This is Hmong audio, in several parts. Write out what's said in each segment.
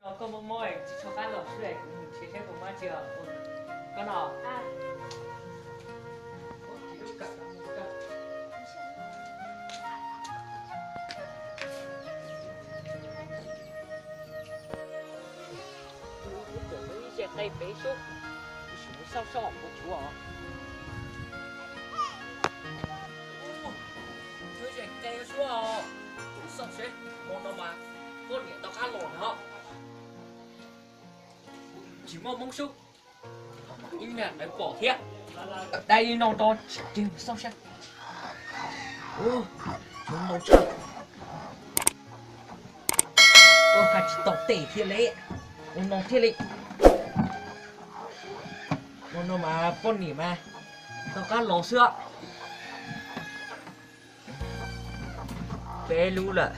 Koj mob mob tsis tshua qab los xwb, kuv mus nrhiav saib koj mob tsi os. Koj no. Ib ce qe pem xub, tab sis xauj xauj kuv tsuav os. Ib ce qe xub os, xauj seb hmo no mas poj niam tau qab los no. Tsis muaj hmoob xub, ib niag dawb pom thiab. Dai li no rau tsis tig xauj seb. Ua tsis tau tes thiab li, ua no thiab li. Ua no mas poj niam mas tau qab los xwb. Peb lub lawm.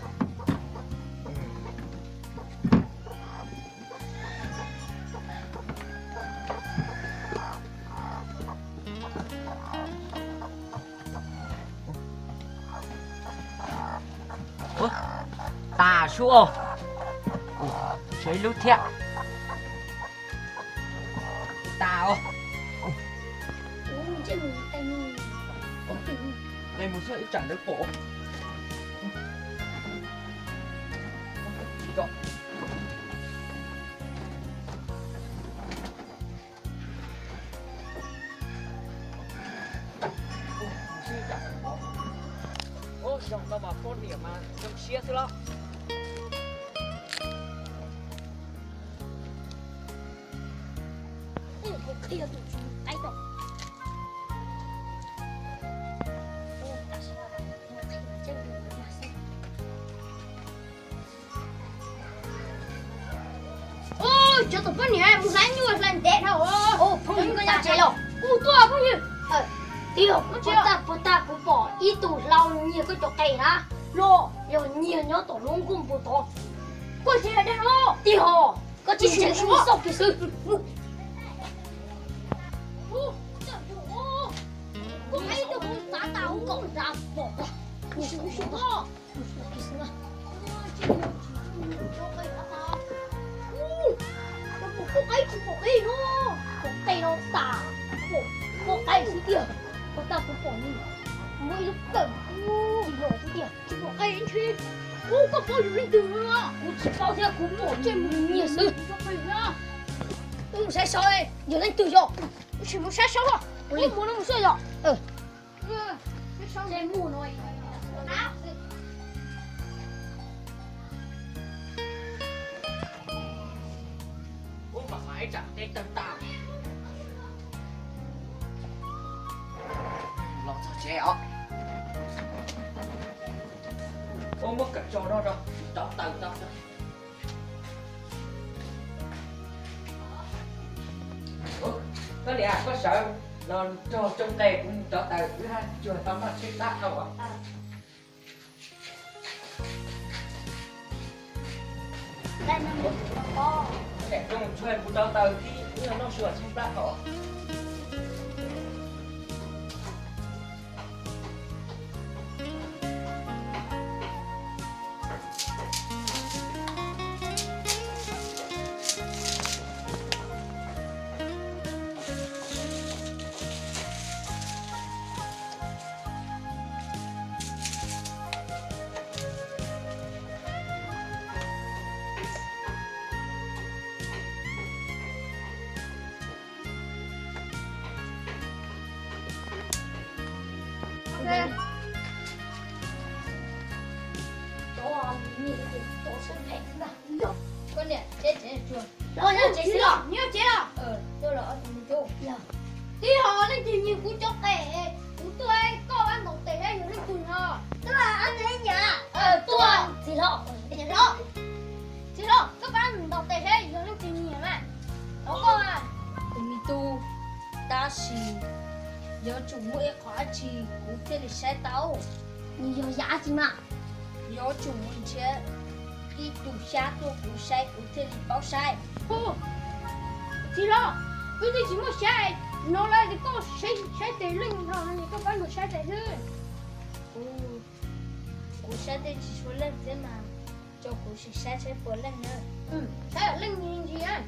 Tas sub os. Tshuav ib lub thiab. Tas os. Qe mus xwb ib tsam ntawd pom. Ub, zoo no mas poj niam mas zoo siab xwb los. Cov tus poj niam mus hlais nyuj hlais ntev dhau. Phooj ywg, koj nyob tsev los? Kuv tuaj phooj ywg. Tij laug, puas tag puas tag kuv pom ib tug hlau nyiag koj cov qe na. Los yog nyiag nyob tom lub nkuaj npua tod. Koj tsis hais dag los? Tij laug, koj tsis ntseeg kuv xauj kiag xwb. Koj hais ib tug kuv txav tas ua kom nrad pom. Koj pom koj qaib tsis pom qe no, pom qe no tas, pom koj qaib xwb tiag. Koj tag kuv pom ni, muaj ib lub kawm los xwb tiag, tsis pom qe ntshe. Ub, koj paub yog leej twg no? Kuv tsis paub thiab, kuv pom ntsej muag nyiag xwb. Mus saib saib yog leej twg yog. Sim mus saib saib os. Mus no mus xwb yog. Ub, mas mas ib tsam qe tawg tas. Los txog tsev os. Ub, muab kawm tso no rau, rov taws tau. Koj niam, koj sawv los nrog tsoo qe kuv mus rov taws wb haj cuag tau noj tshaib plab dhau os. Niam, koj mus tsuag kuv rov taws thiab wb noj su tshaib plab dhau os. Koj niam, tsev tsev tsuag. Los nyob tsev xwb los? Nyob tsev los? Tuaj los ob tug me tub. Tij laug, leej twg nyiag kuv cov qe? Kuv tuaj, koj pab ntaus tes saib yog leej twg no. Tuaj, ob tug me nyuam. Tuaj, txiv hlob, txiv hlob, txiv hlob, koj pab ntaus tes saib yog leej twg nyiag mas. Thov koj. Tus me tub, tab sis yuav tsum muaj ib qho dab tsi kuv thiaj li saib tau. Nws yog yam dab tsi mas? Yuav tsum mus nrhiav ib tug xyab tuaj kuv saib kuv thiaj li paub saib. Txiv hlob, wb twb tsis muaj xyab no lawm, koj saib tes leej no, koj pab nws saib tes xwb. Kuv saib tej tsis tshua leej thiab mas. Tso kuv sim saib saib puas leej na. Saib leej ntsis.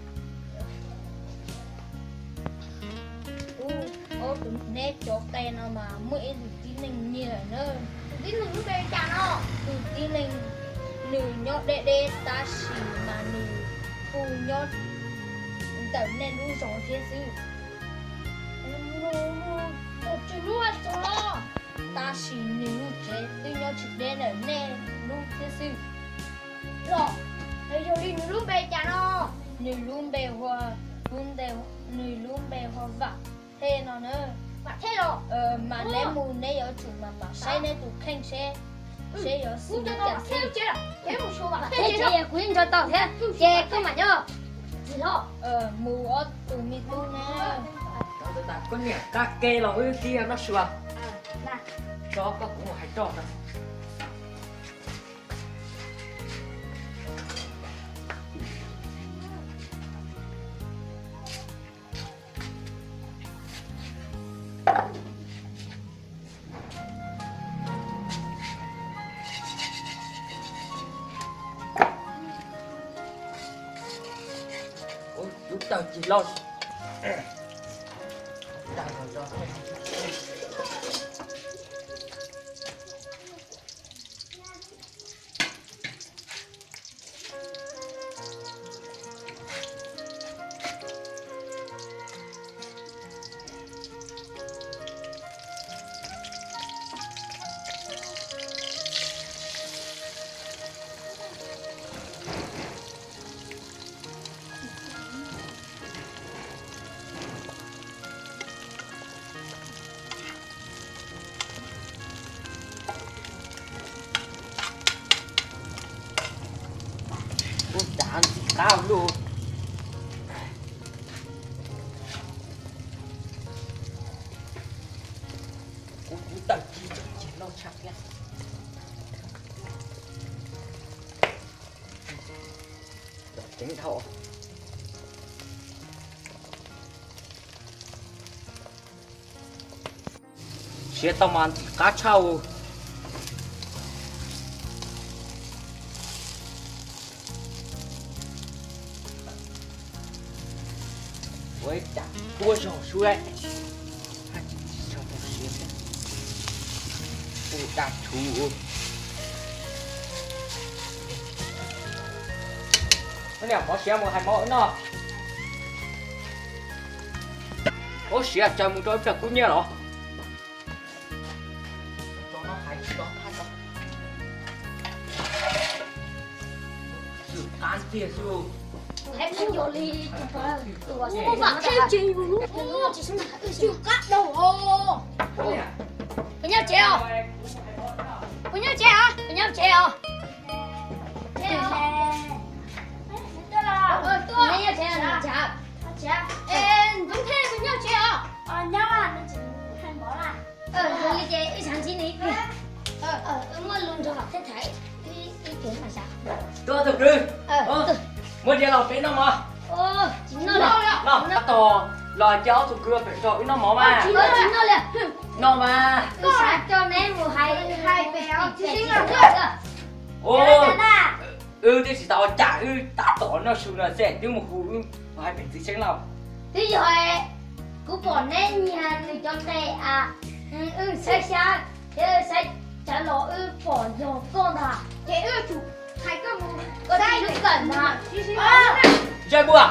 Ub, ob tug neb cov qe no mas muaj ib tug tib neeg nyiag lawm na. Tus tib neeg lub npe cas no? Tus tib neeg nws nyob deb deb tab sis mas nws kuj nyob ntawm nej lub zos thiab xwb. Tus tsis hnub txog los, tab sis nws lub tsev twb nyob tsis deb ntawm nej lub thiab xwb. Los, yog li nws lub npe cas no? Nws lub npe hu, nws lub npe hu Vam Thej no na. Vam Thej los? Mas neb mus neb yuav tsum mas pam saib neb tus kheej seb, seb yuav xwm li cas xwb. Kuv yeej nco tau thiab, ces koj mam nyob. Mus ob tug me tub na. Koj niam, qab ke los wb tib noj su. Tso koj kuv mus hais roj. Ub, lub taw cig loj. Ub, dav ntxim qab luj. Kuv, kuv taw ci tseem cig loj tshaj thiab. Ceev dhau. Siav tau mas ntxim qab tshaj. Ua ib cas kuab zog suab. Ua daj tshuv. Niam, mov siav mus hais mov wb noj. Ua siav tsaws mus rau ib pliag kub nyiab los. Tsw qab tiag xwb. Kuv hais pheej yog li, kuv vam thej ces yus lub tsw qab dhau os. Puas nyob tsev os? Puas nyob tsev os? Puas nyob tsev os? Nyob tsev os. Nyob tsev os. Es Ntxoov Thej puas nyob tsev os? Nyob, nws tseem hais mov na. Ua li ces ib saav ntsib nws ib pliag. Wb muab lus nrog vam thej tham ib pliag mas sas. Tuaj tus kwv, muab diav los peb noj mov. Tsis noj li. Noj tab tom los cia ob tug kwv pem tso wb noj mov mas. Tsis noj li. Noj mas. Wb xav coj neb mus hais pem txiv Xeeb Lauj. Wb twb tsis tau ua cas, wb tab tom noj su no xwb twb mus hu wb hais pem txiv Xeeb Lauj. Twb yog kuv pom neb nyiag nws cov qe, wb saib xyab thiab saib tsawv los wb pom yog koj ntag, ces wb yuav tsum hais koj mus saib lub kawm ntag. Zaj Npuaj,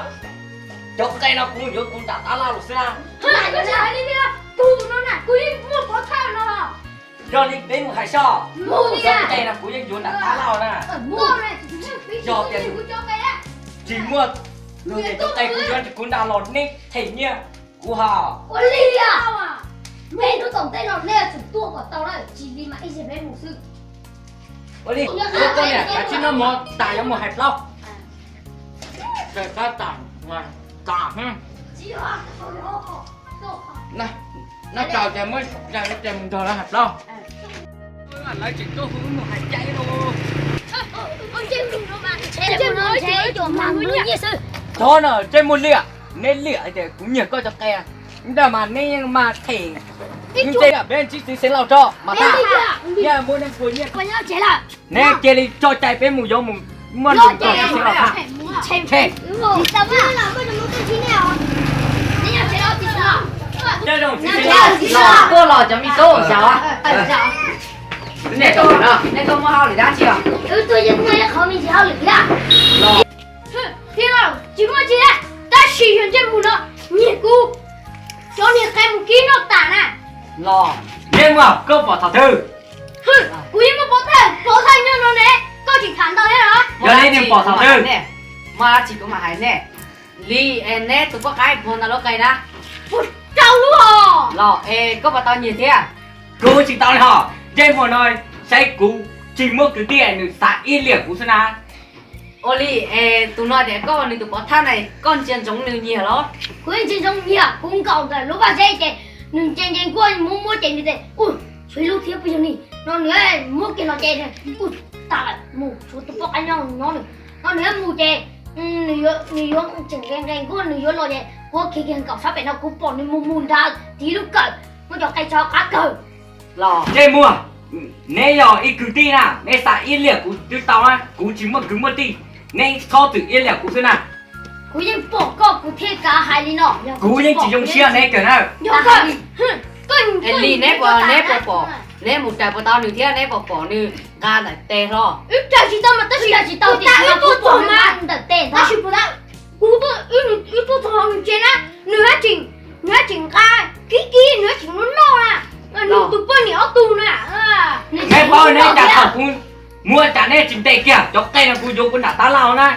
cov qe no kuv yuav kuv nram tab laj los xwb na. Koj tsis hais li ntawd, tus no na kuv yeej muaj pov thawj no. Yog li peb mus hais soj, cov qe no kuv yeej yuav nram tab laj na. Yog tias tsis muaj luag niam cov qe kuv yuav kuv nram los neb them nyiaj kuv hos. Ua li, peb hnub tom ntej no nej yuav tsum tuaj kom tau na, tsis li mas ib zaug peb mus xwb. Ua li, koj niam, kav tsij noj mov tas yuav mus hais plaub. Noj tas ces muab zaj tes mus nrog lawv hais plaub. Lawv tseem tuaj hu mus hais cai los. Thov no, ntsej muag liam, neb liam hais tias kuv nyiag koj cov qe, ntawd mas neb yeej mas them. Peb tsis txiv xeev laus tso mas tag. Neb cia li tso cai peb mus yuav mus muaj nws tau txiv xeev laus tag. Tuaj los cov me tub xyaum. Nej tuaj no, nej tuaj muaj hauj lwm dab tsi os? Tsis muaj tsi, tab sis yog ntsej muag no nyiag kuv cov niag qe mus kib noj tas na. Los, ntsej muag, koj pom thaum twg? Kuv yeej muaj pov thawj, pov thawj nyob no ne, koj tsis tham ntau thiab los? Yog li nws pom thaum twg? Muaj dab tsi kuv mam hais nej. Li es neb tus poj qaib puas tau lub qe na? Puas tau lub hos? Los es koj puas tau nyiag thiab? Kuv tsis tau li hos, ntsej muag no saib kuv tsis muaj kwv tij, nws xav ib liam kuv xwb na. Ua li es tus no tias koj nws tus pov thawj na, koj ntsia ntsoov nws nyiag los? Kuv yeej ntsia ntsoov nyiag, kuv nkaum ntawm lub vaj tsev ces nws nce nce nkuaj muab muab ces nws tias, ua, tshuav ib lub thiab puas yog ni? No nws muab kiag no ces, ua, tas lawm, mus tshuav tus poj qaib nyob no nws, no nws mus ces nws yuav tseem nqe nqe nkuaj nws yuav los ces kuv khiav kiag nkaum sab pem no kuv pom nws mus mus nrad tiv lub kawm muab cov qe tso qab kawg. Los ntsej muag, neb yog ib kwv tij na, neb xav ib liam kuv twb tau na, kuv tsis muaj kwv muaj tij, neb txhob txwm ib liam kuv xwb na. Kuv yeej pom koj kuv thiaj kav hais li no. Kuv yeej tsis zoo siab neb kawg na. Es li neb puas, neb puas pom, neb mus raws puas tau nws thiab neb puas pom nws nqa ntawm tes hlo? Wb raws tsis tau mas tab sis wb tuaj txog mas ntawm tes tab sis puas tau, kuv tuaj, wb tuaj txog nws tsev na, nws, nws tseem nqa kib kib, nws tseem noj noj na, nws tus poj niam ob tug na. Neb paub neb cas thaum kuv muab cas neb tsis ntes kiag cov qe no kuv yuav kuv nram tab laj na.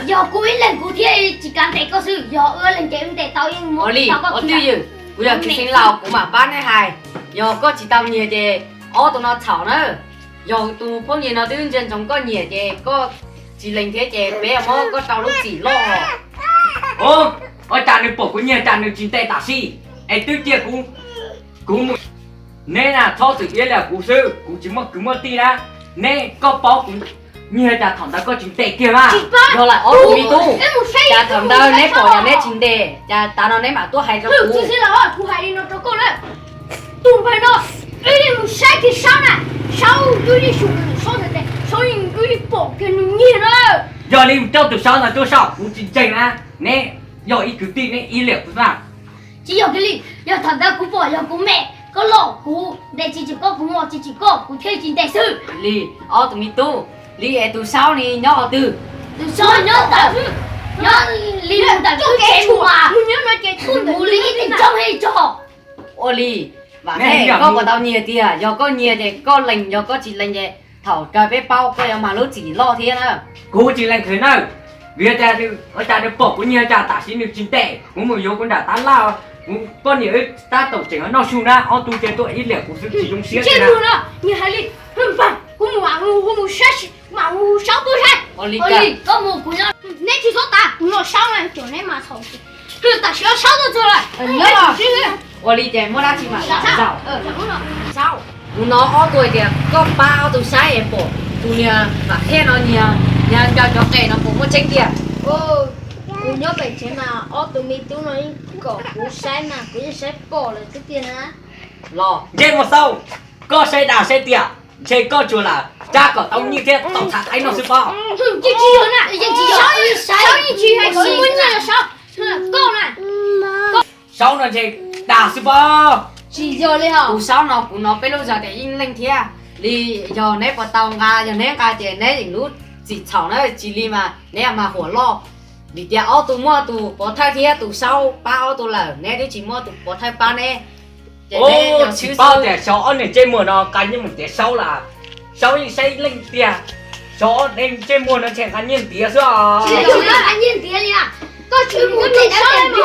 Yog kuv ib leeg kuv thiaj tsis kav ntes koj xwb, yog wb leeg ces wb ntes tau yeej muab tau koj kiag. Twj ywm, kuv yog txiv xeev laus kuv mam pab neb hais. Yog koj tsis tau nyiag ces ob tug no txhaum na. Yog tus phooj ywg no twb ntsia ntsoov koj nyiag ces koj tsis lees thiab ces peb yuav muab koj rau lub txim loj. Ua cas nws pom kuv nyiag cas nws tsis ntes tam sim, es twb cia kuv, kuv mus. Neb na txhob txwm iab liam kuv xwb, kuv tsis muaj kwv muaj tij na. Neb, koj paub kuv nyiag cas thaum ntawd koj tsis ntes kiag na. Yog lawm ob tug me tub, cas thaum ntawd neb pom yog neb tsis ntes cas tas no neb mam tuaj hais rau kuv. Kuv hais li no rau koj na, tus npawg no, wb yeej mus saib kiag Saub na, Saub twb yeej xyuas Saub ntawd ces Saub yeej wb yeej pom kiag nws nyiag na. Yog li mus coj tus Saub ntawd tuaj saib kuv tsis ntseeg na, neb yog ib kwv tij neb iab liam kuv xwb na. Tsis yog kiag li, yog thaum ntawd kuv pom yog kuv me, koj los kuv ntes tsis tsim koj, kuv mos tsis tsim koj kuv thiaj tsis ntes xwb. Li, ob tug me tub, li es tus Saub ni nyob qhov twg? Tus Saub nyob ntawm, nyob li mus ntawm lub tsev mus mas, mus li ib teg ntsoov li tso. Ua li, vam thiab koj puas tau nyiag tiag, yog koj nyiag ces koj lees, yog koj tsis lees ces thaum kawg peb paub koj yuav mag lub txim loj thiab na. Kuv tsis lees kawg na, vim tias ua cas nws pom kuv nyiag cas tam sim nws tsis ntes, kuv mus yuav kuv nram tab laj, kuv poj niam wb tab tom tseem noj su na, ob tug ces tuaj iab liam kuv xwb tsis zoo siab tiag na. Nws hais li, kuv mus, kuv mus saib, mam mus Saub tuaj saib. Ua li, neb tsis txhob tas, kuv los Saub na, neb mas txhaum. Tam sim Saub tuaj txog lawm. Ua li ces muaj dab tsi mam tham. Saub, kuv hnov ob tug hais tias koj pab ob tug saib es pom tus niag Vam Thej no nyiag, nyiag ncaws cov qe no puas muaj tseeb tiag? Kuv nyob pem tsev mas ob tug me tub no yeej kom kuv saib mas kuv yeej saib pom lawm xwb tiag na. Los ntsej muag Saub, koj saib dag saib tiag, ntshe koj tsuas lam cab kom tau nyiaj thiab tau txhav qaib noj xwb pob. Saub no ntshe dag xwb pob. Tsis yog li hos. Tus Saub no kuv hnov peb lub zog tias yeej leej thiab li, yog neb puas tau nqa, yog neb nqa ces neb yeem lub txim txhaum na, tsis li mas neb yuav mag huam loj. Vim tias ob tug muaj tus pov thawj thiab tus Saub pab ob tug lawm, neb twb tsis muaj tus pov thawj pab neb. Tsis paub tias xyov ob niag ntsej muag no nqa nyiaj mus tiav Saub lawm, Saub yeej saib leej tiag, xyov ob niag ntsej muag no ntshe nqa nyiaj ntiav xwb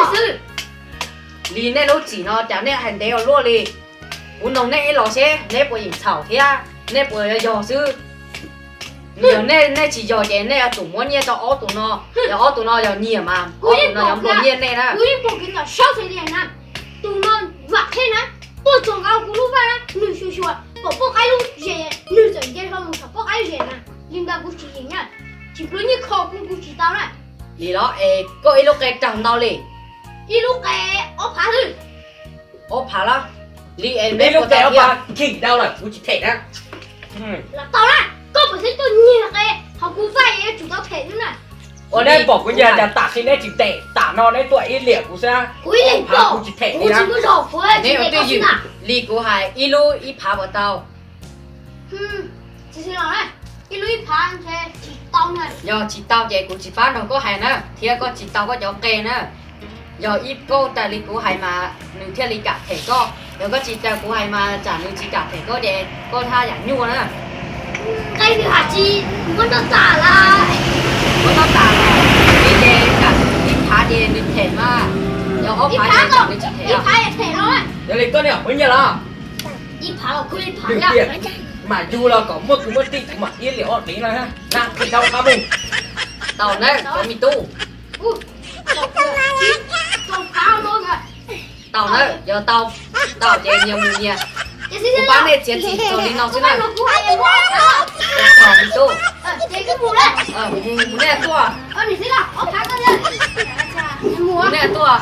os. Li nej lub txim no cas nej hais ntev ua luaj li. Kuv noog nej ib los seb neb puas yeem txhaum thiab nej puas yog xwb. Yog nej, nej tsis yog ces nej yuav tsum muab nyiaj rau ob tug no. Yog ob tug no yog nyiag mas ob tug no yuav nplua nyiaj nej na. Tus no Vam Thej na, tuaj txog nqa kuv lub vaj na, nws xyuas xyuas pom poj qaib lub zes, nws txawm nce hlo mus saum poj qaib zes na. Li ntawd kuv tsis yeem na, tsis pluav nyiaj kho kuv, kuv tsis tau na. Li los es koj ib lub qe raug ntau li? Ib lub qe ob phav xwb. Ob phav los? Li es neb lub tes ob phav khim dhau lawm kuv tsis them na. Los tau na, koj puas xeeb tuaj nyiag qe, ho kuv vaj yuav tsum tau them xwb na. Ua neb pom kuv nyiag cas tam sim neb tsis them, tam no neb tuaj ib liam kuv xwb. Kuv ib leeg phav kuv tsis them li na. Neb ua twj ywm li kuv hais ib lub ib phav puas tau? Yog tsis tau ces kuv tsis pab nrog koj hais na, thiab koj tsis tau koj cov qe na. Yog ib koj raws li kuv hais mas nws thiaj li kam them koj. Yog koj tsis raws kuv hais mas tsam nws tsis kam them koj ces koj haj yam nyuaj na. Nqe nws hais tsis muab nrog tas lawm. Muab nrog tas lawm, ib ces kam ib phav ces nws them mas, yog ob phav ces nws tsis them. Yog li koj niam muaj nyiaj los? Ib phav los kuj ib phav. Lwm tiam mam yug los kom muaj kwv muaj tij kuv mam ib liam ob hliv no na. Khim dhau qab mus. Tau nawb cov me tub. Tau nawb, yog tau, tau ces nyias mus nyias. Kuv pab nej txiav txim txog li no xwb na. Tau me tub. Mus, mus nej tuaj. Mus nej tuaj.